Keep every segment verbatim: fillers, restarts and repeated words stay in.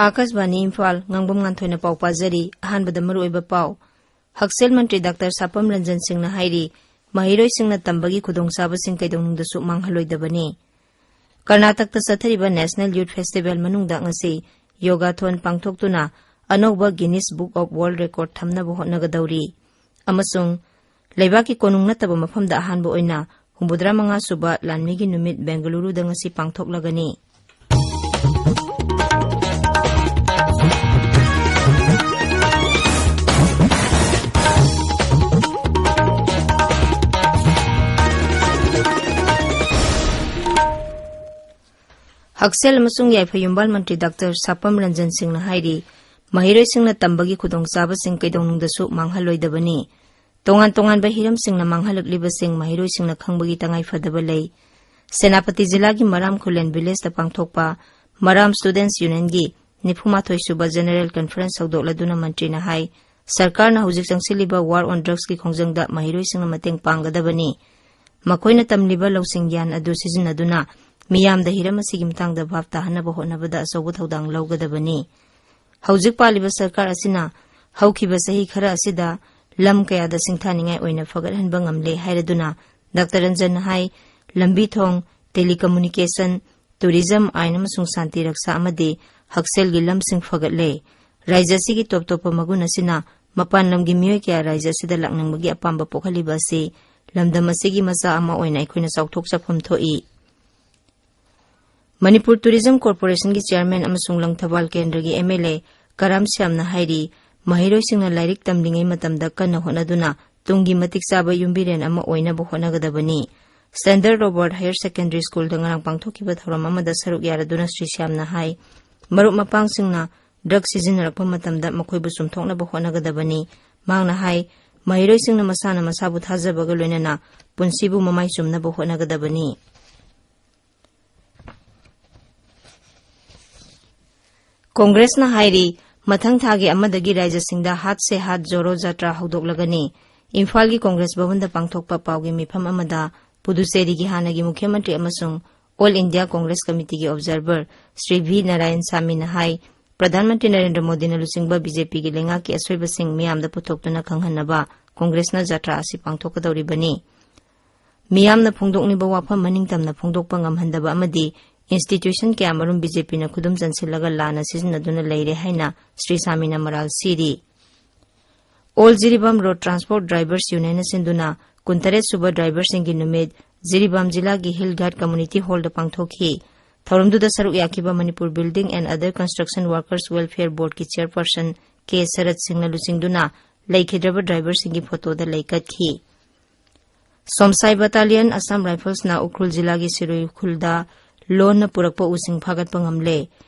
ꯑꯥꯀꯥꯁꯕꯥꯅꯤ ꯏꯝꯐꯥꯜ, ꯉꯥꯡꯕꯝ ꯉꯥꯟꯊꯣꯏꯅ ꯄꯥꯎ ꯄꯥꯖꯔꯤ꯫ ꯑꯍꯥꯟꯕꯗ ꯃꯔꯨꯑꯣꯏꯕ ꯄꯥꯎ꯫ ꯍꯛꯁꯦꯜ ꯃꯟꯇ꯭ꯔꯤ ꯗꯥꯛꯇꯔ ꯁꯥꯄꯝ ꯔꯟꯖꯟ ꯁꯤꯡꯅ ꯍꯥꯏꯔꯤ, ꯃꯍꯩꯔꯣꯏꯁꯤꯡꯅ ꯇꯝꯕꯒꯤ ꯈꯨꯗꯣꯡꯆꯥꯕꯁꯤꯡ ꯀꯩꯗꯧꯅꯨꯡꯗꯁꯨ ꯃꯥꯡꯍꯜꯂꯣꯏꯗꯕꯅꯤ꯫ ꯀꯔꯅꯥꯇꯛꯇ ꯆꯠꯊꯔꯤꯕ National Youth Festival ꯃꯅꯨꯡꯗ ꯉꯁꯤ ꯌꯣꯒꯥꯊꯣꯟ ꯄꯥꯡꯊꯣꯛꯇꯨꯅ ꯑꯅꯧꯕ Guinness Book of World Record ꯊꯝꯅꯕ ꯍꯣꯠꯅꯒꯗꯧꯔꯤ꯫ ꯑꯃꯁꯨꯡ ꯂꯩꯕꯥꯛꯀꯤ ꯀꯣꯅꯨꯡ ꯅꯠꯇꯕ ꯃꯐꯝꯗ ꯑꯍꯥꯟꯕ ꯑꯣꯏꯅ ꯍꯨꯝꯐꯨꯇꯔꯥ ꯃꯉꯥ ꯁꯨꯕ ꯂꯥꯟꯃꯤꯒꯤ ꯅꯨꯃꯤꯠ ꯕꯦꯡꯒꯂꯨꯔꯨꯗ ꯉꯁꯤ ꯄꯥꯡꯊꯣꯛꯂꯒꯅꯤ꯫ ꯍꯛꯁꯦꯜ ꯑꯃꯁꯨꯡ ꯌꯥꯏꯐ ꯌꯨꯝꯕꯥꯜ ꯃꯟꯇ꯭ꯔꯤ ꯗꯥꯛꯇꯔ ꯁꯥꯄꯝ ꯔꯟꯖꯟ ꯁꯤꯡꯅ ꯍꯥꯏꯔꯤ, ꯃꯍꯩꯔꯣꯏꯁꯤꯡꯅ ꯇꯝꯕꯒꯤ ꯈꯨꯗꯣꯡꯆꯥꯕꯁꯤꯡ ꯀꯩꯗꯧꯅꯨꯡꯗꯁꯨ ꯃꯥꯡꯍꯜꯂꯣꯏꯗꯕꯅꯤ꯫ ꯇꯣꯉꯥꯟ ꯇꯣꯉꯥꯟꯕ ꯍꯤꯔꯝꯁꯤꯡꯅ ꯃꯥꯡꯍꯜꯂꯛꯂꯤꯕꯁꯤꯡ ꯃꯍꯩꯔꯣꯏꯁꯤꯡꯅ ꯈꯪꯕꯒꯤ ꯇꯉꯥꯏ ꯐꯗꯕ ꯂꯩ꯫ ꯁꯦꯅꯥꯄꯇꯤ ꯖꯤꯂꯥꯒꯤ ꯃꯔꯥꯝ ꯈꯨꯂꯦꯟ ꯚꯤꯂꯦꯖꯇ ꯄꯥꯡꯊꯣꯛꯄ ꯃꯔꯥꯝ Students Unionꯒꯤ ꯅꯤꯐꯨ ꯃꯥꯊꯣꯏ ꯁꯨꯕ General Conference ꯍꯧꯗꯣꯛꯂꯗꯨꯅ ꯃꯟꯇ꯭ꯔꯤꯅ ꯍꯥꯏ, ꯁꯔꯀꯥꯔꯅ ꯍꯧꯖꯤꯛ ꯆꯪꯁꯤꯜꯂꯤꯕ War on Drugsꯀꯤ ꯈꯣꯡꯖꯪꯗ ꯃꯍꯩꯔꯣꯏꯁꯤꯡꯅ ꯃꯇꯦꯡ ꯄꯥꯡꯒꯗꯕꯅꯤ꯫ ꯃꯈꯣꯏꯅ ꯇꯝꯂꯤꯕ ꯂꯧꯁꯤꯡ ꯒ꯭ꯌꯥꯟ ꯑꯗꯨ ꯁꯤꯖꯤꯟꯅꯗꯨꯅ ꯃꯤꯌꯥꯝꯗ ꯍꯤꯔꯝ ꯑꯁꯤꯒꯤ ꯃꯇꯥꯡꯗ ꯚꯥꯞ ꯇꯥꯍꯟꯅꯕ ꯍꯣꯠꯅꯕꯗ ꯑꯆꯧꯕ ꯊꯧꯗꯥꯡ ꯂꯧꯒꯗꯕꯅꯤ꯫ ꯍꯧꯖꯤꯛ ꯄꯥꯜꯂꯤꯕ ꯁꯔꯀꯥꯔ ꯑꯁꯤꯅ ꯍꯧꯈꯤꯕ ꯆꯍꯤ ꯈꯔ ꯑꯁꯤꯗ ꯂꯝ ꯀꯌꯥꯗ ꯁꯤꯡꯊꯥꯅꯤꯡꯉꯥꯏ ꯑꯣꯏꯅ ꯐꯒꯠꯍꯟꯕ ꯉꯝꯂꯦ ꯍꯥꯏꯔꯗꯨꯅ ꯗꯥꯛꯇꯔ ꯔꯟꯖꯟꯅ ꯍꯥꯏ, ꯂꯝꯕꯤ ꯊꯣꯡ, telecommunication, tourism, ꯑꯥꯏꯟ ꯑꯃꯁꯨꯡ ꯁꯥꯟꯇꯤ ꯔꯛꯁꯥ ꯑꯃꯗꯤ ꯍꯛꯁꯦꯜꯒꯤ ꯂꯝꯁꯤꯡ ꯐꯒꯠꯂꯦ꯫ ꯔꯥꯖ꯭ꯌ ꯑꯁꯤꯒꯤ ꯇꯣꯞ ꯇꯣꯞꯄ ꯃꯒꯨꯟ ꯑꯁꯤꯅ ꯃꯄꯥꯟ ꯂꯝꯒꯤ ꯃꯤꯑꯣꯏ ꯀꯌꯥ ꯔꯥꯖ꯭ꯌ ꯑꯁꯤꯗ ꯂꯥꯛꯅꯤꯡꯕꯒꯤ ꯑꯄꯥꯝꯕ ꯄꯣꯛꯍꯜꯂꯤꯕ ꯑꯁꯤ ꯂꯝꯗꯝ ꯑꯁꯤꯒꯤ ꯃꯆꯥ ꯑꯃ ꯑꯣꯏꯅ ꯑꯩꯈꯣꯏꯅ ꯆꯥꯎꯊꯣꯛꯆꯐꯝ ꯊꯣꯛꯏ꯫ ꯃꯅꯤꯄꯨꯔ Tourism Corporationꯒꯤ chairman ꯑꯃꯁꯨꯡ ꯂꯪꯊꯕꯥꯜ ꯀꯦꯟꯗ꯭ꯔꯒꯤ MLA ꯀꯔꯥꯝ ꯁ꯭ꯌꯥꯝꯅ ꯍꯥꯏꯔꯤ, ꯃꯍꯩꯔꯣꯏꯁꯤꯡꯅ ꯂꯥꯏꯔꯤꯛ ꯇꯝꯂꯤꯉꯩ ꯃꯇꯝꯗ ꯀꯟꯅ ꯍꯣꯠꯅꯗꯨꯅ ꯇꯨꯡꯒꯤ ꯃꯇꯤꯛ ꯆꯥꯕ ꯌꯨꯝꯕꯤꯔꯦꯟ ꯑꯃ ꯑꯣꯏꯅꯕ ꯍꯣꯠꯅꯒꯗꯕꯅꯤ꯫ Standard Robert Higher Secondary Schoolꯗ ꯉꯔꯥꯡ ꯄꯥꯡꯊꯣꯛꯈꯤꯕ ꯊꯧꯔꯝ ꯑꯃꯗ ꯁꯔꯨꯛ ꯌꯥꯔꯗꯨꯅ ꯁ꯭ꯔꯤ ꯁ꯭ꯌꯥꯝꯅ ꯍꯥꯏ, ꯃꯔꯨꯞ ꯃꯄꯥꯡꯁꯤꯡꯅ drug ꯁꯤꯖꯤꯟꯅꯔꯛꯄ ꯃꯇꯝꯗ ꯃꯈꯣꯏꯕꯨ ꯆꯨꯝꯊꯣꯛꯅꯕ ꯍꯣꯠꯅꯒꯗꯕꯅꯤ꯫ ꯃꯍꯥꯛꯅ ꯍꯥꯏ, ꯃꯍꯩꯔꯣꯏꯁꯤꯡꯅ ꯃꯁꯥꯅ ꯃꯁꯥꯕꯨ ꯊꯥꯖꯕꯒ ꯂꯣꯏꯅꯅ ꯄꯨꯟꯁꯤꯕꯨ ꯃꯃꯥꯏ ꯆꯨꯝꯅꯕ ꯍꯣꯠꯅꯒꯗꯕꯅꯤ꯫ ꯀꯣꯡꯒ꯭ꯔꯦꯁꯅ ꯍꯥꯏꯔꯤ, ꯃꯊꯪ ꯊꯥꯒꯤ ꯑꯃꯗꯒꯤ ꯔꯥꯖ꯭ꯌꯁꯤꯡꯗ ꯍꯥꯠ ꯁꯦ ꯍꯥꯠ ꯖꯣꯔꯣ ꯖꯥꯇ꯭ꯔꯥ ꯍꯧꯗꯣꯛꯂꯒꯅꯤ꯫ ꯏꯝꯐꯥꯜꯒꯤ ꯀꯣꯡꯒ꯭ꯔꯦꯁ ꯚꯕꯟꯗ ꯄꯥꯡꯊꯣꯛꯄ ꯄꯥꯎꯒꯤ ꯃꯤꯐꯝ ꯑꯃꯗ ꯄꯨꯗꯨꯆꯦꯔꯤꯒꯤ ꯍꯥꯟꯅꯒꯤ ꯃꯨꯈ꯭ꯌ ꯃꯟꯇ꯭ꯔꯤ ꯑꯃꯁꯨꯡ All India Congress Committeeꯒꯤ observer ꯁ꯭ꯔꯤ ꯚꯤ ꯅꯥꯔꯥꯌꯟ ꯁꯥꯃꯤꯅ ꯍꯥꯏ, ꯄ꯭ꯔꯙꯥꯟ ꯃꯟꯇ꯭ꯔꯤ ꯅꯔꯦꯟꯗ꯭ꯔ ꯃꯣꯗꯤꯅ ꯂꯨꯆꯤꯡꯕ ꯕꯤ ꯖꯦ ꯄꯤꯒꯤ ꯂꯩꯉꯥꯛꯀꯤ ꯑꯁꯣꯏꯕꯁꯤꯡ ꯃꯤꯌꯥꯝꯗ ꯄꯨꯊꯣꯛꯇꯨꯅ ꯈꯪꯍꯟꯅꯕ ꯀꯣꯡꯒ꯭ꯔꯦꯁꯅ ꯖꯇ꯭ꯔꯥ ꯑꯁꯤ ꯄꯥꯡꯊꯣꯛꯀꯗꯧꯔꯤꯕꯅꯤ꯫ ꯃꯤꯌꯥꯝꯅ ꯐꯣꯡꯗꯣꯛꯅꯤꯡꯕ ꯋꯥꯐꯝ ꯃꯅꯤꯡ ꯇꯝꯅ ꯐꯣꯡꯗꯣꯛꯄ ꯉꯝꯍꯟꯗꯕ ꯑꯃꯗꯤ institution ꯀꯌꯥꯃꯔꯨꯝ ꯕꯤ ꯖꯦ ꯄꯤꯅ ꯈꯨꯗꯨꯝ ꯆꯟꯁꯤꯜꯂꯒ ꯂꯥꯟꯅ ꯁꯤꯖꯤꯟꯅꯗꯨꯅ ꯂꯩꯔꯦ ꯍꯥꯏꯅ ꯁ꯭ꯔꯤ ꯁꯥꯃꯤꯅ ꯃꯔꯥꯜ ꯁꯤꯔꯤ꯫ All Jiribam road transport drivers ꯌꯨꯅꯤꯌꯟꯅ ꯁꯤꯟꯗꯨꯅ ꯀꯨꯟꯇꯔꯦꯠ ꯁꯨꯕ ꯗ꯭ꯔꯥꯏꯚꯔꯁꯤꯡꯒꯤ ꯅꯨꯃꯤꯠ ꯖꯤꯔꯤꯕꯥꯝ ꯖꯤꯂꯥꯒꯤ ꯍꯤꯜ ꯘꯥꯠ ꯀꯝꯃꯨꯅꯤꯇꯤ ꯍꯣꯜꯗ ꯄꯥꯡꯊꯣꯛꯈꯤ꯫ ꯊꯧꯔꯝꯗꯨꯗ ꯁꯔꯨꯛ ꯌꯥꯈꯤꯕ Manipur building and other construction workers welfare ꯕꯣꯔꯗꯀꯤ ꯆꯦꯌꯔꯄꯔꯁꯟ ꯀꯦ ꯁꯔꯠ ꯁꯤꯡꯅ ꯂꯨꯆꯤꯡꯗꯨꯅ ꯂꯩꯈꯤꯗ꯭ꯔꯕ ꯗ꯭ꯔꯥꯏꯚꯔꯁꯤꯡꯒꯤ ꯐꯣꯇꯣꯗ ꯂꯩ ꯀꯠꯈꯤ꯫ ꯁꯣꯝꯁꯥꯏ ꯕꯇꯥꯂꯤꯌꯟ ꯑꯁꯥꯝ ꯔꯥꯏꯐꯜꯁꯅ ꯎꯈ꯭ꯔꯨꯜ ꯖꯤꯂꯥꯒꯤ ꯁꯤꯔꯣꯏ ꯎꯈ꯭ꯔꯨꯜꯗ ꯂꯣꯟꯅ ꯄꯨꯔꯛꯄ ꯎꯁꯤꯡ ꯐꯥꯒꯠꯄ ꯉꯝꯂꯦ꯫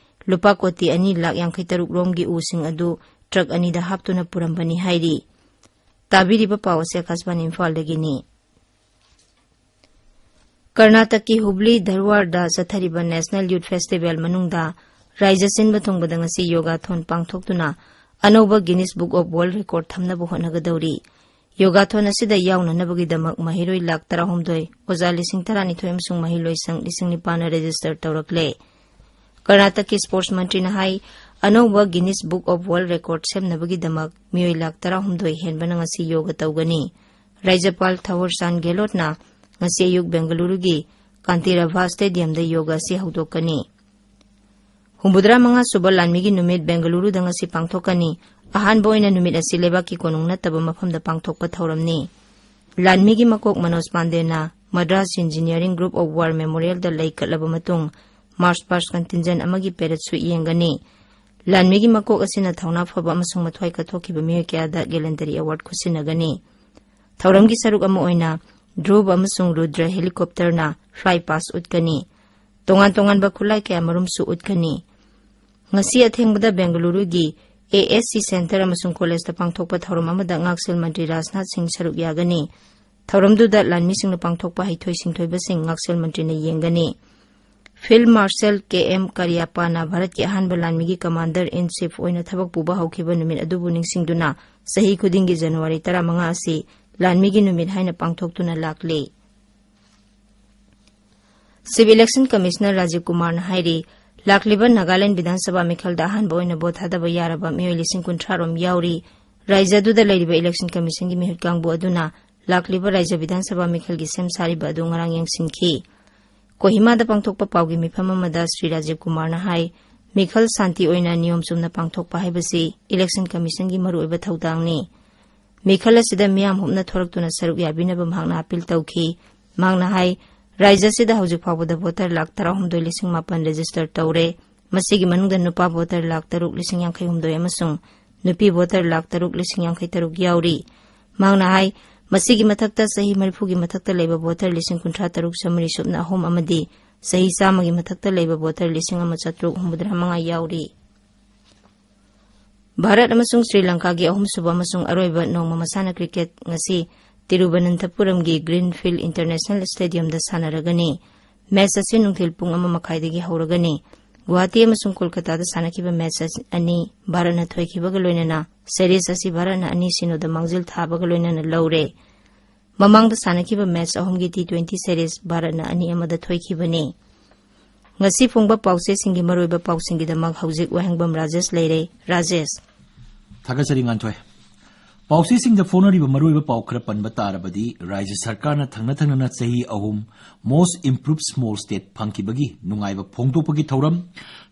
ꯂꯨꯄꯥ ꯀꯣꯇꯤ ꯑꯅꯤ ꯂꯥꯈ ꯌꯥꯡꯈꯩ ꯇꯔꯨꯛ ꯔꯣꯝꯒꯤ ꯎꯁꯤꯡ ꯑꯗꯨ ꯇ꯭ꯔꯛ ꯑꯅꯤꯗ ꯍꯥꯞꯇꯨꯅ ꯄꯨꯔꯝꯕꯅꯤ ꯍꯥꯏꯔꯤ꯫ ꯇꯥꯕꯤꯔꯤꯕ ꯄꯥꯎ ꯑꯁꯤ ꯑꯀꯥꯁꯕꯥꯅꯤ ꯏꯝꯐꯥꯜꯗꯒꯤꯅꯤ꯫ ꯀꯔꯅꯥꯇꯛꯀꯤ ꯍꯨꯕ꯭ꯂꯤ ꯙꯔꯋꯥꯔꯗ ꯆꯠꯊꯔꯤꯕ ꯅꯦꯁꯅꯦꯜ ꯌꯨꯊ ꯐꯦꯁꯇꯤꯚꯦꯜ ꯃꯅꯨꯡꯗ ꯔꯥꯏꯖ ꯁꯤꯟꯕ ꯊꯨꯡꯕꯗ ꯉꯁꯤ ꯌꯣꯒꯥꯊꯣꯟ ꯄꯥꯡꯊꯣꯛꯇꯨꯅ ꯑꯅꯧꯕ Guinness book of world record ꯊꯝꯅꯕ ꯍꯣꯠꯅꯒꯗꯧꯔꯤ꯫ ꯌꯣꯒꯥꯊꯣꯟ ꯑꯁꯤꯗ ꯌꯥꯎꯅꯅꯕꯒꯤꯗꯃꯛ ꯃꯍꯩꯔꯣꯏ ꯂꯥꯈ ꯇꯔꯥꯍꯨꯝꯗꯣꯏ, ꯑꯣꯖꯥ ꯂꯤꯁꯤꯡ ꯇꯔꯥꯅꯤꯊꯣꯏ ꯑꯃꯁꯨꯡ ꯃꯍꯩꯂꯣꯏꯁꯪ ꯂꯤꯁꯤꯡ ꯅꯤꯄꯥꯟꯅ ꯔꯦꯖꯤꯁꯇꯔ ꯇꯧꯔꯛꯂꯦ꯫ ꯀꯔꯅꯥꯇꯛꯀꯤ ꯁ꯭ꯄꯣꯔꯠꯁ ꯃꯟꯇ꯭ꯔꯤꯅ ꯍꯥꯏ, ꯑꯅꯧꯕ Guinness book of world record ꯁꯦꯝꯅꯕꯒꯤꯗꯃꯛ ꯃꯤꯑꯣꯏ ꯂꯥꯈ ꯇꯔꯥꯍꯨꯝꯗꯣꯏ ꯍꯦꯟꯕꯅ ꯉꯁꯤ ꯌꯣꯒ ꯇꯧꯒꯅꯤ꯫ ꯔꯥꯖ꯭ꯌꯄꯥꯜ ꯊꯥꯋꯔꯆꯥꯟꯗ ꯒꯦꯍꯂꯣꯠꯅ ꯉꯁꯤ ꯑꯌꯨꯛ ꯕꯦꯡꯒꯂꯨꯔꯨꯒꯤ ꯀꯥꯟꯇꯤꯔꯚꯥ ꯁ꯭ꯇꯦꯗꯤꯌꯝꯗ ꯌꯣꯒ ꯑꯁꯤ ꯍꯧꯗꯣꯛꯀꯅꯤ꯫ ꯍꯨꯝꯐꯨꯇꯔꯥ ꯃꯉꯥ ꯁꯨꯕ ꯂꯥꯟꯃꯤꯒꯤ ꯅꯨꯃꯤꯠ ꯕꯦꯡꯒꯂꯨꯔꯨꯗ ꯉꯁꯤ ꯄꯥꯡꯊꯣꯛꯀꯅꯤ꯫ ꯑꯍꯥꯟꯕ ꯑꯣꯏꯅ ꯅꯨꯃꯤꯠ ꯑꯁꯤ ꯂꯩꯕꯥꯛꯀꯤ ꯀꯣꯅꯨꯡ ꯅꯠꯇꯕ ꯃꯐꯝꯗ ꯄꯥꯡꯊꯣꯛꯄ ꯊꯧꯔꯝꯅꯤ꯫ ꯂꯥꯟꯃꯤꯒꯤ ꯃꯀꯣꯛ ꯃꯅꯣꯖ ꯄꯥꯟꯗꯦꯅ Madras engineering group of war ꯃꯦꯃꯣꯔꯤꯌꯦꯜꯗ ꯂꯩ ꯀꯠꯂꯕ ꯃꯇꯨꯡ, ꯃꯥꯔꯆ ꯄꯥꯁ ꯀꯟꯇꯤꯟꯖꯦꯟ ꯑꯃꯒꯤ ꯄꯦꯔꯦꯗꯁꯨ ꯌꯦꯡꯒꯅꯤ꯫ ꯂꯥꯟꯃꯤꯒꯤ ꯃꯀꯣꯛ ꯑꯁꯤꯅ ꯊꯧꯅꯥ ꯐꯕ ꯑꯃꯁꯨꯡ ꯃꯊ꯭ꯋꯥꯏ ꯀꯠꯊꯣꯛꯈꯤꯕ ꯃꯤꯑꯣꯏ ꯀꯌꯥꯗ ꯒꯦꯂꯦꯟꯗꯔꯤ ꯑꯦꯋꯥꯔꯗ ꯈꯨꯠꯁꯤꯟꯅꯒꯅꯤ꯫ ꯊꯧꯔꯝꯒꯤ ꯁꯔꯨꯛ ꯑꯃ ꯑꯣꯏꯅ ꯙ꯭ꯔꯨꯕ ꯑꯃꯁꯨꯡ ꯔꯨꯗ꯭ꯔ ꯍꯦꯂꯤꯀꯣꯞꯇꯔꯅ ꯐ꯭ꯂꯥꯏ ꯄꯥꯁ ꯎꯠꯀꯅꯤ꯫ ꯇꯣꯉꯥꯟ ꯇꯣꯉꯥꯟꯕ ꯈꯨꯠꯂꯥꯏ ꯀꯌꯥ ꯃꯔꯨꯝꯁꯨ ꯎꯠꯀꯅꯤ꯫ ꯉꯁꯤ ꯑꯊꯦꯡꯕꯗ ꯕꯦꯡꯒꯂꯨꯔꯨꯒꯤ ꯑꯦ ꯑꯦꯁ ꯁꯤ ꯁꯦꯟꯇꯔ ꯑꯃꯁꯨꯡ ꯀꯣꯂꯦꯖꯇ ꯄꯥꯡꯊꯣꯛꯄ ꯊꯧꯔꯝ ꯑꯃꯗ ꯉꯥꯛꯁꯦꯜ ꯃꯟꯇ꯭ꯔꯤ ꯔꯥꯖꯅꯥꯊ ꯁꯤꯡ ꯁꯔꯨꯛ ꯌꯥꯒꯅꯤ꯫ ꯊꯧꯔꯝꯗꯨꯗ ꯂꯥꯟꯃꯤꯁꯤꯡꯅ ꯄꯥꯡꯊꯣꯛꯄ ꯍꯩꯊꯣꯏ ꯁꯤꯡꯊꯣꯏꯕꯁꯤꯡ ꯉꯥꯛꯁꯦꯜ ꯃꯟꯇ꯭ꯔꯤꯅ ꯌꯦꯡꯒꯅꯤ꯫ ꯐꯤꯜꯗ ꯃꯥꯔꯁꯦꯜ ꯀꯦ ꯑꯦꯝ ꯀꯔꯤꯌꯥꯞꯄꯥꯅ ꯚꯥꯔꯠꯀꯤ ꯑꯍꯥꯟꯕ ꯂꯥꯟꯃꯤꯒꯤ ꯀꯃꯥꯟꯗꯔ ꯏꯟ ꯆꯤꯐ ꯑꯣꯏꯅ ꯊꯕꯛ ꯄꯨꯕ ꯍꯧꯈꯤꯕ ꯅꯨꯃꯤꯠ ꯑꯗꯨꯕꯨ ꯅꯤꯡꯁꯤꯡꯗꯨꯅ, ꯆꯍꯤ ꯈꯨꯗꯤꯡꯒꯤ ꯖꯅꯋꯥꯔꯤ ꯇꯔꯥꯃꯉꯥ ꯑꯁꯤ ꯂꯥꯟꯃꯤꯒꯤ ꯅꯨꯃꯤꯠ ꯍꯥꯏꯅ ꯄꯥꯡꯊꯣꯛꯇꯨꯅ ꯂꯥꯛꯂꯤ꯫ ꯆꯤꯐ ꯏꯂꯦꯛꯁꯟ ꯀꯃꯤꯁꯅꯔ ꯔꯥꯖꯤꯕ ꯀꯨꯃꯥꯔꯅ ꯍꯥꯏꯔꯤ, ꯂꯥꯛꯂꯤꯕ ꯅꯥꯒꯥꯂꯦꯟ ꯕꯤꯙꯥꯟ ꯁꯚꯥ ꯃꯤꯈꯜꯗ ꯑꯍꯥꯟꯕ ꯑꯣꯏꯅ ꯚꯣꯠ ꯊꯥꯗꯕ ꯌꯥꯔꯕ ꯃꯤꯑꯣꯏ ꯂꯤꯁꯤꯡ ꯀꯨꯟꯊ꯭ꯔꯥ ꯔꯣꯝ ꯌꯥꯎꯔꯤ꯫ ꯔꯥꯏꯖ꯭ꯌ ꯑꯗꯨꯗ ꯂꯩꯔꯤꯕ ꯏꯂꯦꯛꯁꯟ ꯀꯃꯤꯁꯟꯒꯤ ꯃꯤꯍꯨꯠ ꯀꯥꯡꯕꯨ ꯑꯗꯨꯅ ꯂꯥꯛꯂꯤꯕ ꯔꯥꯏꯖ꯭ꯌ ꯕꯤꯙꯥꯟ ꯁꯚꯥ ꯃꯤꯈꯜꯒꯤ ꯁꯦꯝ ꯁꯥꯔꯤꯕ ꯑꯗꯨ ꯉꯔꯥꯡ ꯌꯦꯡꯁꯤꯟꯈꯤ꯫ ꯀꯣꯍꯤꯃꯥꯗ ꯄꯥꯡꯊꯣꯛꯄ ꯄꯥꯎꯒꯤ ꯃꯤꯐꯝ ꯑꯃꯗ ꯁ꯭ꯔꯤ ꯔꯥꯖꯤꯕ ꯀꯨꯃꯥꯔꯅ ꯍꯥꯏ, ꯃꯤꯈꯜ ꯁꯥꯟꯇꯤ ꯑꯣꯏꯅ ꯅꯤꯌꯣꯝ ꯆꯨꯝꯅ ꯄꯥꯡꯊꯣꯛꯄ ꯍꯥꯏꯕꯁꯤ ꯏꯂꯦꯛꯁꯟ ꯀꯃꯤꯁꯟꯒꯤ ꯃꯔꯨꯑꯣꯏꯕ ꯊꯧꯗꯥꯡꯅꯤ꯫ ꯃꯤꯈꯜ ꯑꯁꯤꯗ ꯃꯤꯌꯥꯝ ꯍꯨꯞꯅ ꯊꯣꯔꯛꯇꯨꯅ ꯁꯔꯨꯛ ꯌꯥꯕꯤꯅꯕ ꯃꯍꯥꯛꯅ ꯑꯄꯤꯜ ꯇꯧꯈꯤ꯫ ꯃꯍꯥꯛꯅ ꯍꯥꯏ, ꯔꯥꯏꯖ꯭ꯌ ꯑꯁꯤꯗ ꯍꯧꯖꯤꯛ ꯐꯥꯎꯕꯗ ꯚꯣꯇꯔ ꯂꯥꯈ ꯇꯔꯥꯍꯨꯝꯗꯣꯏ ꯂꯤꯁꯤꯡ ꯃꯥꯄꯟ ꯔꯦꯖꯤꯁꯇꯔ ꯇꯧꯔꯦ꯫ ꯃꯁꯤꯒꯤ ꯃꯅꯨꯡꯗ ꯅꯨꯄꯥ ꯚꯣꯇꯔ ꯂꯥꯈ ꯇꯔꯨꯛ ꯂꯤꯁꯤꯡ ꯌꯥꯡꯈꯩ ꯍꯨꯝꯗꯣꯏ ꯑꯃꯁꯨꯡ ꯅꯨꯄꯤ ꯚꯣꯇꯔ ꯂꯥꯈ ꯇꯔꯨꯛ ꯂꯤꯁꯤꯡ ꯌꯥꯡꯈꯩ ꯇꯔꯨꯛ ꯌꯥꯎꯔꯤ꯫ ꯃꯍꯥꯛꯅ ꯍꯥꯏ, ꯃꯁꯤꯒꯤ ꯃꯊꯛꯇ ꯆꯍꯤ ꯃꯔꯤꯐꯨꯒꯤ ꯃꯊꯛꯇ ꯂꯩꯕ ꯚꯣꯇꯔ ꯂꯤꯁꯤꯡ ꯀꯨꯟꯊ꯭ꯔꯥ ꯇꯔꯨꯛ ꯆꯥꯃꯔꯤ ꯁꯨꯞꯅ ꯑꯍꯨꯝ ꯑꯃꯗꯤ ꯆꯍꯤ ꯆꯥꯝꯃꯒꯤ ꯃꯊꯛꯇ ꯂꯩꯕ ꯚꯣꯇꯔ ꯂꯤꯁꯤꯡ ꯑꯃ ꯆꯥꯇ꯭ꯔꯨꯛ ꯍꯨꯝꯐꯨꯇꯔꯥ ꯃꯉꯥ ꯌꯥꯎꯔꯤ꯫ ꯚꯥꯔꯠ ꯑꯃꯁꯨꯡ ꯁ꯭ꯔꯤ ꯂꯪꯀꯥꯒꯤ ꯑꯍꯨꯝꯁꯨꯕ ꯑꯃꯁꯨꯡ ꯑꯔꯣꯏꯕ ꯅꯣꯡꯃ ꯃꯁꯥꯟꯅ ꯀ꯭ꯔꯤꯀꯦꯠ ꯉꯁꯤ ꯇꯤꯔꯨꯕꯅꯟꯊꯄꯨꯔꯝꯒꯤ ꯒ꯭ꯔꯤꯟꯐꯤꯜꯗ ꯏꯟꯇꯔꯅꯦꯁꯅꯦꯜ ꯁ꯭ꯇꯦꯗꯤꯌꯝꯗ ꯁꯥꯟꯅꯔꯒꯅꯤ꯫ ꯃꯦꯆ ꯑꯁꯤ ꯅꯨꯡꯊꯤꯜ ꯄꯨꯡ ꯑꯃ ꯃꯈꯥꯏꯗꯒꯤ ꯍꯧꯔꯒꯅꯤ꯫ ꯒꯨꯋꯥꯍꯥꯇꯤ ꯑꯃꯁꯨꯡ ꯀꯣꯜꯀꯇꯥꯗ ꯁꯥꯟꯅꯈꯤꯕ ꯃꯦꯆ ꯑꯁꯤ ꯑꯅꯤ ꯚꯥꯔꯠꯅ ꯊꯣꯏꯈꯤꯕꯒ ꯂꯣꯏꯅꯅ ꯁꯦꯔꯤꯖ ꯑꯁꯤ ꯚꯥꯔꯠꯅ ꯑꯅꯤ ꯁꯤꯅꯣꯗ ꯃꯥꯡꯖꯤꯜ ꯊꯥꯕꯒ ꯂꯣꯏꯅꯅ ꯂꯧꯔꯦ꯫ ꯃꯃꯥꯡꯗ ꯁꯥꯟꯅꯈꯤꯕ ꯃꯦꯆ ꯑꯍꯨꯝꯒꯤ ꯇꯤ ꯇ꯭ꯋꯦꯟꯇꯤ ꯁꯦꯔꯤꯖ ꯚꯥꯔꯠꯅ ꯑꯅꯤ ꯑꯃꯗ ꯊꯣꯏꯈꯤꯕꯅꯤ꯫ ꯉꯁꯤ ꯐꯣꯡꯕ ꯄꯥꯎꯆꯦꯁꯤꯡꯒꯤ ꯃꯔꯨꯑꯣꯏꯕ ꯄꯥꯎꯁꯤꯡꯒꯤꯗꯃꯛ ꯍꯧꯖꯤꯛ ꯋꯥꯍꯦꯡꯕꯝ ꯔꯥꯖꯦꯁ ꯂꯩꯔꯦ꯫ ꯔꯥꯖꯦꯁ꯫ ꯊꯥꯒꯠꯆꯔꯤ, ꯉꯥꯟꯊꯣꯏ꯫ ꯄꯥꯎꯆꯦꯁꯤꯡꯗ ꯐꯣꯡꯅꯔꯤꯕ ꯃꯔꯨꯑꯣꯏꯕ ꯄꯥꯎ ꯈꯔ ꯄꯟꯕ ꯇꯥꯔꯕꯗꯤ, ꯔꯥꯖ꯭ꯌ ꯁꯔꯀꯥꯔꯅ ꯊꯪꯅ ꯊꯪꯅꯅ ꯆꯍꯤ ꯑꯍꯨꯝ Most Improved Small State ꯐꯪꯈꯤꯕꯒꯤ ꯅꯨꯡꯉꯥꯏꯕ ꯐꯣꯡꯗꯣꯛꯄꯒꯤ ꯊꯧꯔꯝ,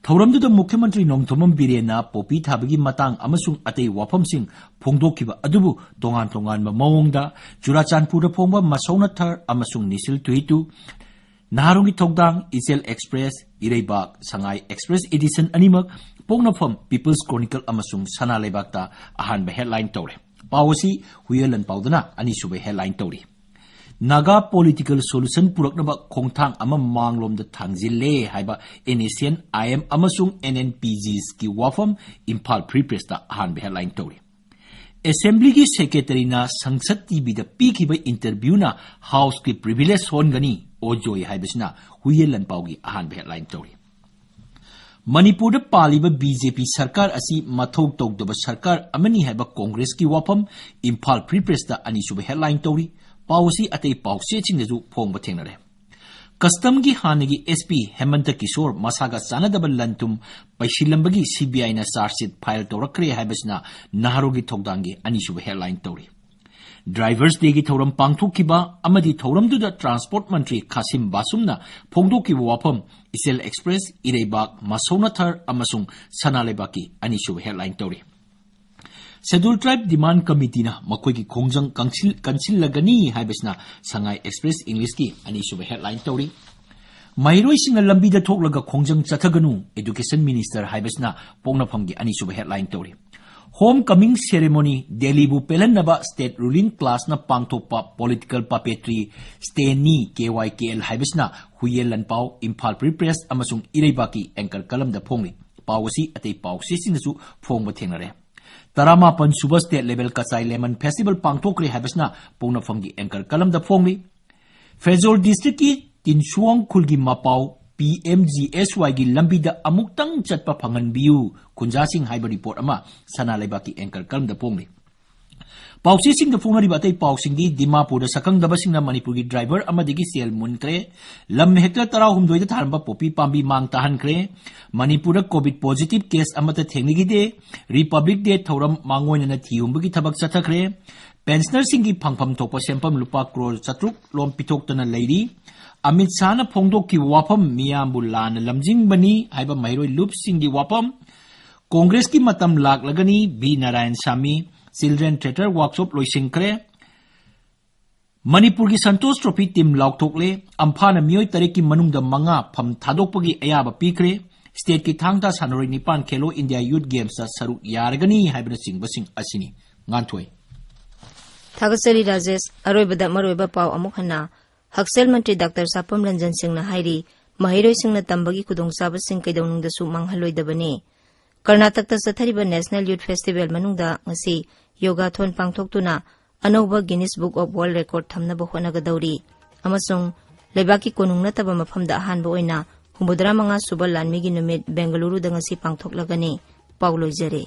ꯊꯧꯔꯝꯗꯨꯗ ꯃꯨꯈ꯭ꯌ ꯃꯟꯇ꯭ꯔꯤ ꯅꯣꯡꯊꯣꯝꯕꯝ ꯕꯤꯔꯦꯟꯅ ꯄꯣꯄꯤ ꯊꯥꯕꯒꯤ ꯃꯇꯥꯡ ꯑꯃꯁꯨꯡ ꯑꯇꯩ ꯋꯥꯐꯝꯁꯤꯡ ꯐꯣꯡꯗꯣꯛꯈꯤꯕ ꯑꯗꯨꯕꯨ ꯇꯣꯉꯥꯟ ꯇꯣꯉꯥꯟꯕ ꯃꯑꯣꯡꯗ ꯆꯨꯔꯥꯆꯥꯟꯄꯨꯔꯗ ꯐꯣꯡꯕ ꯃꯁꯧꯅ ꯊꯔ ꯑꯃꯁꯨꯡ ꯅꯤꯁꯤꯜ ꯇꯨꯍꯤꯇꯨ, ꯅꯍꯥꯔꯣꯜꯒꯤ ꯊꯧꯗꯥꯡ, ꯏꯆꯦꯜ ꯑꯦꯛꯁꯄ꯭ꯔꯦꯁ, ꯏꯔꯩꯕꯥꯛ, ꯁꯉꯥꯏ ꯑꯦꯛꯁꯄ꯭ꯔꯦꯁ ꯏꯗꯤꯁꯟ ꯑꯅꯤꯃꯛ, ꯄꯣꯛꯅꯐꯝ, ꯄꯤꯄꯜꯁ ꯀ꯭ꯔꯣꯅꯤꯀꯜ ꯑꯃꯁꯨꯡ ꯁꯅꯥ ꯂꯩꯕꯥꯛꯇ ꯑꯍꯥꯟꯕ ꯍꯦꯗꯂꯥꯏꯟ ꯇꯧꯔꯦ꯫ ꯄꯥꯎ ꯑꯁꯤ ꯍꯨꯏꯌꯦꯟ ꯂꯟꯄꯥꯎꯗꯅ ꯑꯅꯤꯁꯨꯕ ꯍꯦꯗꯂꯥꯏꯟ ꯇꯧꯔꯤ꯫ ꯅꯥꯒꯥ ꯄꯣꯂꯤꯇꯤꯀꯦꯜ ꯁꯣꯂꯨꯁꯟ ꯄꯨꯔꯛꯅꯕ ꯈꯣꯡꯊꯥꯡ ꯑꯃ ꯃꯥꯡꯂꯣꯝꯗ ꯊꯥꯡꯖꯤꯜꯂꯦ ꯍꯥꯏꯕ N S C N I M ꯑꯃꯁꯨꯡ ꯑꯦꯟ ꯑꯦꯟ ꯄꯤ ꯖꯤꯁꯀꯤ ꯋꯥꯐꯝ ꯏꯝꯐꯥꯜ ꯐ꯭ꯔꯤ ꯄ꯭ꯔꯦꯁꯇ ꯑꯍꯥꯟꯕ ꯍꯦꯗꯂꯥꯏꯟ ꯇꯧꯔꯤ꯫ ꯑꯦꯁꯦꯝꯕ꯭ꯂꯤꯒꯤ ꯁꯦꯀ꯭ꯔꯦꯇꯔꯤꯅ ꯁꯪꯁꯗ ꯇꯤꯚꯤꯗ ꯄꯤꯈꯤꯕ ꯏꯟꯇꯔꯚ꯭ꯌꯨꯅ ꯍꯥꯎꯁꯀꯤ ꯄ꯭ꯔꯤꯚꯤꯂꯦꯖ ꯁꯣꯟꯒꯅꯤ, ꯑꯣꯖꯣꯏ ꯍꯥꯏꯕꯁꯤꯅ ꯍꯨꯏꯌꯦꯟ ꯂꯟꯄꯥꯎꯒꯤ ꯑꯍꯥꯟꯕ ꯍꯦꯗꯂꯥꯏꯟ ꯇꯧꯔꯤ꯫ ꯃꯅꯤꯄꯨꯔꯗ ꯄꯥꯜꯂꯤꯕ ꯕꯤ ꯖꯦ ꯄꯤ ꯁꯔꯀꯥꯔ ꯑꯁꯤ ꯃꯊꯧ ꯇꯧꯗꯕ ꯁꯔꯀꯥꯔ ꯑꯃꯅꯤ ꯍꯥꯏꯕ ꯀꯣꯡꯒ꯭ꯔꯦꯁꯀꯤ ꯋꯥꯐꯝ ꯏꯝꯐꯥꯜ ꯐ꯭ꯔꯤ ꯄ꯭ꯔꯦꯁꯇ ꯑꯅꯤꯁꯨꯕ ꯍꯦꯗꯂꯥꯏꯟ ꯇꯧꯔꯤ꯫ ꯄꯥꯎ ꯑꯁꯤ ꯑꯇꯩ ꯄꯥꯎꯆꯦꯁꯤꯡꯗꯁꯨ ꯐꯣꯡꯕ ꯊꯦꯡꯅꯔꯦ꯫ ꯀꯁꯇꯝꯒꯤ ꯍꯥꯟꯅꯒꯤ ꯑꯦꯁ ꯄꯤ ꯍꯦꯃꯟꯇ ꯀꯤꯁꯣꯔ ꯃꯁꯥꯒ ꯆꯥꯟꯅꯗꯕ ꯂꯟ ꯊꯨꯝ ꯄꯩꯁꯤꯜꯂꯝꯕꯒꯤ ꯁꯤ ꯕꯤ ꯑꯥꯏꯅ ꯆꯥꯔꯖ ꯁꯤꯠ ꯐꯥꯏꯜ ꯇꯧꯔꯛꯈ꯭ꯔꯦ ꯍꯥꯏꯕꯁꯤꯅ ꯅꯍꯥꯔꯣꯜꯒꯤ ꯊꯧꯗꯥꯡꯒꯤ ꯑꯅꯤꯁꯨꯕ ꯍꯦꯗꯂꯥꯏꯟ ꯇꯧꯔꯤ꯫ ꯗ꯭ꯔꯥꯏꯚꯔꯁ ꯗꯦꯒꯤ ꯊꯧꯔꯝ ꯄꯥꯡꯊꯣꯛꯈꯤꯕ ꯑꯃꯗꯤ ꯊꯧꯔꯝꯗꯨꯗ ꯇ꯭ꯔꯥꯟꯁꯄꯣꯔꯠ ꯃꯟꯇ꯭ꯔꯤ ꯈꯥꯁꯤꯝ ꯕꯥꯁꯨꯝꯅ ꯐꯣꯡꯗꯣꯛꯈꯤꯕ ꯋꯥꯐꯝ, ꯏꯆꯦꯜ ꯑꯦꯛꯁꯄ꯭ꯔꯦꯁ, ꯏꯔꯩꯕꯥꯛ, ꯃꯁꯧꯅꯊꯔ ꯑꯃꯁꯨꯡ ꯁꯅꯥ ꯂꯩꯕꯥꯛꯀꯤ ꯑꯅꯤꯁꯨꯕ ꯍꯦꯗꯂꯥꯏꯟ ꯇꯧꯔꯤ꯫ ꯁꯦꯗꯨꯜ ꯇ꯭ꯔꯥꯏꯕ ꯗꯤꯃꯥꯟ ꯀꯃꯤꯇꯤꯅ ꯃꯈꯣꯏꯒꯤ ꯈꯣꯡꯖꯪ ꯀꯪꯁꯤꯜ-, ꯀꯟꯁꯤꯜꯂꯒꯅꯤ ꯍꯥꯏꯕꯁꯤꯅ ꯁꯉꯥꯏ ꯑꯦꯛꯁꯄ꯭ꯔꯦꯁ ꯏꯪꯂꯤꯁꯀꯤ ꯑꯅꯤꯁꯨꯕ ꯍꯦꯗꯂꯥꯏꯟ ꯇꯧꯔꯤ꯫ ꯃꯍꯩꯔꯣꯏꯁꯤꯡꯅ ꯂꯝꯕꯤꯗ ꯊꯣꯛꯂꯒ ꯈꯣꯡꯖꯪ ꯆꯠꯊꯒꯅꯨ, ꯑꯦꯗꯨꯀꯦꯁꯟ ꯃꯤꯅꯤꯁꯇꯔ ꯍꯥꯏꯕꯁꯤꯅ ꯄꯣꯛꯅꯐꯝꯒꯤ ꯑꯅꯤꯁꯨꯕ ꯍꯦꯗꯂꯥꯏꯟ ꯇꯧꯔꯤ꯫ ꯍꯣꯝ ꯀꯃꯤꯡ ꯁꯦꯔꯦꯃꯣꯅꯤ ꯗꯦꯜꯂꯤꯕꯨ ꯄꯦꯜꯍꯟꯅꯕ ꯁ꯭ꯇꯦꯠ ꯔꯨꯂꯤꯡ ꯀ꯭ꯂꯥꯁꯅ ꯄꯥꯡꯊꯣꯛꯄ ꯄꯣꯂꯤꯇꯤꯀꯦꯜ ꯄꯄꯦꯇ꯭ꯔꯤ ꯁ꯭ꯇꯦꯟꯅꯤ, ꯀꯦ ꯋꯥꯏ ꯀꯦ ꯑꯦꯜ ꯍꯥꯏꯕꯁꯤꯅ ꯍꯨꯌꯦꯟ ꯂꯥꯟꯄꯥꯎ, ꯏꯝꯐꯥꯜ ꯐ꯭ꯔꯤ ꯄ꯭ꯔꯦꯁ ꯑꯃꯁꯨꯡ ꯏꯔꯩꯕꯥꯛꯀꯤ ꯑꯦꯡꯀꯔ ꯀꯂꯝꯗ ꯐꯣꯡꯂꯤ꯫ ꯄꯥꯎ ꯑꯁꯤ ꯑꯇꯩ ꯄꯥꯎꯆꯦꯁꯤꯡꯗꯁꯨ ꯐꯣꯡꯕ ꯊꯦꯡꯅꯔꯦ꯫ ꯇꯔꯥꯃꯥꯄꯟ ꯁꯨꯕ state level Kachai lemon festival ꯄꯥꯡꯊꯣꯛꯈ꯭ꯔꯦ ꯍꯥꯏꯕꯁꯤꯅ ꯄꯣꯛꯅꯐꯝꯒꯤ ꯑꯦꯡꯀꯔ ꯀꯂꯝꯗ ꯐꯣꯡꯂꯤ꯫ ꯐꯦꯖꯣꯜ ꯗꯤꯁꯇ꯭ꯔꯤꯛꯀꯤ ꯇꯤꯟꯁꯨꯋꯥꯡ ꯈꯨꯜꯒꯤ ꯃꯄꯥꯎ ꯄꯤ ꯑꯦꯝ ꯖꯤ ꯑꯦꯁ ꯋꯥꯏꯒꯤ ꯂꯝꯕꯤꯗ ꯑꯃꯨꯛꯇꯪ ꯆꯠꯄ ꯐꯪꯍꯟꯕꯤꯌꯨ ꯈꯨꯟꯖꯥꯁꯤꯡ ꯍꯥꯏꯕ ꯔꯤꯄꯣꯔꯠ ꯑꯃ ꯁꯅꯥ ꯂꯩꯕꯥꯛꯀꯤ ꯑꯦꯡꯀꯔ ꯀꯂꯝꯗ ꯐꯣꯡꯂꯤ꯫ ꯄꯥꯎꯆꯦꯁꯤꯡꯗ ꯐꯣꯡꯅꯔꯤꯕ ꯑꯇꯩ ꯄꯥꯎꯁꯤꯡꯗꯤ ꯗꯤꯃꯥꯄꯨꯔꯗ ꯁꯛꯈꯪꯗꯕꯁꯤꯡꯅ ꯃꯅꯤꯄꯨꯔꯒꯤ ꯗ꯭ꯔꯥꯏꯚꯔ ꯑꯃꯗꯒꯤ ꯁꯦꯜ ꯃꯨꯟꯈ꯭ꯔꯦ, ꯂꯝ ꯍꯦꯛꯇꯔ ꯇꯔꯥꯍꯨꯝꯗꯣꯏꯗ ꯊꯥꯔꯝꯕ ꯄꯣꯄꯤ ꯄꯥꯝꯕꯤ ꯃꯥꯡ ꯇꯥꯍꯟꯈ꯭ꯔꯦ, ꯃꯅꯤꯄꯨꯔꯗ ꯀꯣꯚꯤꯗ ꯄꯣꯖꯤꯇꯤꯚ ꯀꯦꯁ ꯑꯃꯠꯇ ꯊꯦꯡꯅꯈꯤꯗꯦ, ꯔꯤꯄꯕ꯭ꯂꯤꯛ ꯗꯦ ꯊꯧꯔꯝ ꯃꯥꯡꯑꯣꯏꯅꯅ ꯊꯤ ꯍꯨꯝꯕꯒꯤ ꯊꯕꯛ ꯆꯠꯊꯈ꯭ꯔꯦ, ꯄꯦꯟꯁꯅꯔꯁꯤꯡꯒꯤ ꯐꯪꯐꯝ ꯊꯣꯛꯄ ꯁꯦꯟꯐꯝ ꯂꯨꯄꯥ ꯀ꯭ꯔꯣꯔ ꯆꯥꯇ꯭ꯔꯨꯛ ꯂꯣꯝ ꯄꯤꯊꯣꯛꯇꯅ ꯂꯩꯔꯤ꯫ ꯑꯃꯤꯠ ꯁꯥꯍꯅ ꯐꯣꯡꯗꯣꯛꯈꯤꯕ ꯋꯥꯐꯝ ꯃꯤꯌꯥꯝꯕꯨ ꯂꯥꯟꯅ ꯂꯝꯖꯤꯡꯕꯅꯤ ꯍꯥꯏꯕ ꯃꯍꯩꯔꯣꯏ ꯂꯨꯞꯁꯤꯡꯒꯤ ꯋꯥꯐꯝ꯫ ꯀꯣꯡꯒ꯭ꯔꯦꯁꯀꯤ ꯃꯇꯝ ꯂꯥꯛꯂꯒꯅꯤ, V Narayan Samy. Children theatre workshop ꯂꯣꯏꯁꯤꯟꯈ꯭ꯔꯦ꯫ ꯃꯅꯤꯄꯨꯔꯒꯤ ꯁꯟꯇꯣꯁ ꯇ꯭ꯔꯣꯐꯤ ꯇꯤꯝ ꯂꯥꯎꯊꯣꯛꯂꯦ꯫ ꯑꯝꯐꯥꯅ ꯃꯤꯑꯣꯏ ꯇꯔꯦꯠꯀꯤ ꯃꯅꯨꯡꯗ ꯃꯉꯥ ꯐꯝ ꯊꯥꯗꯣꯛꯄꯒꯤ ꯑꯌꯥꯕ ꯄꯤꯈ꯭ꯔꯦ꯫ ꯁ꯭ꯇꯦꯠꯀꯤ ꯊꯥꯡ ꯇꯥ ꯁꯥꯟꯅꯔꯣꯏ ꯅꯤꯄꯥꯟ ꯈꯦꯂꯣ ꯏꯟꯗꯤꯌꯥ ꯌꯨꯊ ꯒꯦꯝꯁꯇ ꯁꯔꯨꯛ ꯌꯥꯔꯒꯅꯤ ꯍꯥꯏꯕꯅꯆꯤꯡꯕꯁꯤꯡ ꯑꯁꯤꯅꯤ꯫ ꯉꯥꯟꯊꯣꯏ꯫ ꯊꯥꯒꯠꯆꯔꯤ ꯔꯥꯖꯦꯁ꯫ ꯑꯔꯣꯏꯕꯗ ꯃꯔꯨꯑꯣꯏꯕ ꯄꯥꯎ ꯑꯃꯨꯛ ꯍꯟꯅ꯫ ꯍꯛꯁꯦꯜ ꯃꯟꯇ꯭ꯔꯤ ꯗꯥꯛꯇꯔ ꯁꯥꯄꯝ ꯔꯟꯖꯟ ꯁꯤꯡꯅ ꯍꯥꯏꯔꯤ, ꯃꯍꯩꯔꯣꯏꯁꯤꯡꯅ ꯇꯝꯕꯒꯤ ꯈꯨꯗꯣꯡꯆꯥꯕꯁꯤꯡ ꯀꯩꯗꯧꯅꯨꯡꯗꯁꯨ ꯃꯥꯡꯍꯜꯂꯣꯏꯗꯕꯅꯤ꯫ ꯀꯔꯅꯥꯇꯛꯇ ꯆꯠꯊꯔꯤꯕ ꯅꯦꯁꯅꯦꯜ ꯌꯨꯊ ꯐꯦꯁꯇꯤꯚꯦꯜ ꯃꯅꯨꯡꯗ ꯉꯁꯤ ꯌꯣꯒꯥꯊꯣꯟ ꯄꯥꯡꯊꯣꯛꯇꯨꯅ ꯑꯅꯧꯕ Guinness book of world record ꯊꯝꯅꯕ ꯍꯣꯠꯅꯒꯗꯧꯔꯤ ꯑꯃꯁꯨꯡ ꯂꯩꯕꯥꯛꯀꯤ ꯀꯣꯅꯨꯡ ꯅꯠꯇꯕ ꯃꯐꯝꯗ ꯑꯍꯥꯟꯕ ꯑꯣꯏꯅ ꯍꯨꯝꯐꯨꯇꯔꯥ ꯃꯉꯥ ꯁꯨꯕ ꯂꯥꯟꯃꯤꯒꯤ ꯅꯨꯃꯤꯠ ꯕꯦꯡꯒꯂꯨꯔꯨꯗ ꯉꯁꯤ ꯄꯥꯡꯊꯣꯛꯂꯒꯅꯤ꯫ ꯄꯥꯎ ꯂꯣꯏꯖꯔꯦ꯫